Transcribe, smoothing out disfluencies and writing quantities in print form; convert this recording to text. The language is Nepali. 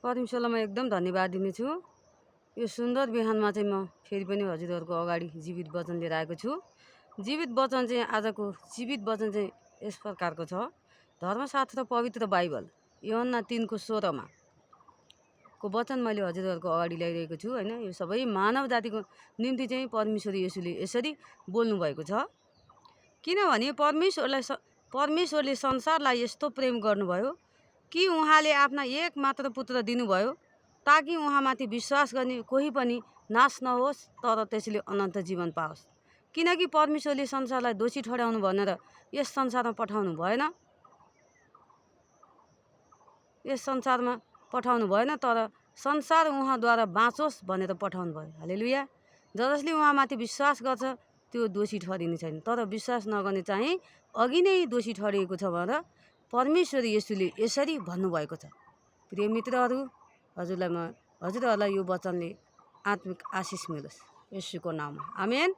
परमेश्वरलाई म एकदम धन्यवाद दिनेछु। यो सुन्दर बिहानमा चाहिँ म फेरि पनि हजुरहरूको अगाडि जीवित वचन लिएर आएको छु। जीवित वचन चाहिँ आजको जीवित वचन चाहिँ यस प्रकारको छ। धर्मशास्त्र पवित्र बाइबल यूहन्ना 3:16 को वचन मैले हजुरहरूको अगाडि ल्याइरहेको छु हैन। यो सबै मानव जातिको निम्ति चाहिँ परमेश्वर येशूले यसरी बोल्नु भएको छ। किनभने परमेश्वरले संसारलाई यस्तो प्रेम गर्नुभयो कि उहाँले आफ्ना एक मात्र पुत्र दिनुभयो ताकि उहाँमाथि विश्वास गर्ने कोही पनि नाश नहोस् तर त्यसले अनन्त जीवन पाओस्। किनकि परमेश्वरले संसारलाई दोषी ठहराउनु भनेर यस संसारमा पठाउनु भएन। यस संसारमा पठाउनु भएन तर संसार उहाँद्वारा बाँचोस् भनेर पठाउनु भयो। हालेलुया। जसले उहाँमाथि विश्वास गर्छ त्यो दोषी ठहरिने छैन, तर विश्वास नगर्ने चाहिँ अघि नै दोषी ठहरिएको छ भनेर परमेश्वर येशूले यसरी भन्नुभएको छ। प्रिय मित्रहरू, हजुरहरूलाई यो वचनले आत्मिक आशिष मिलोस् येशूको नाममा। आमेन।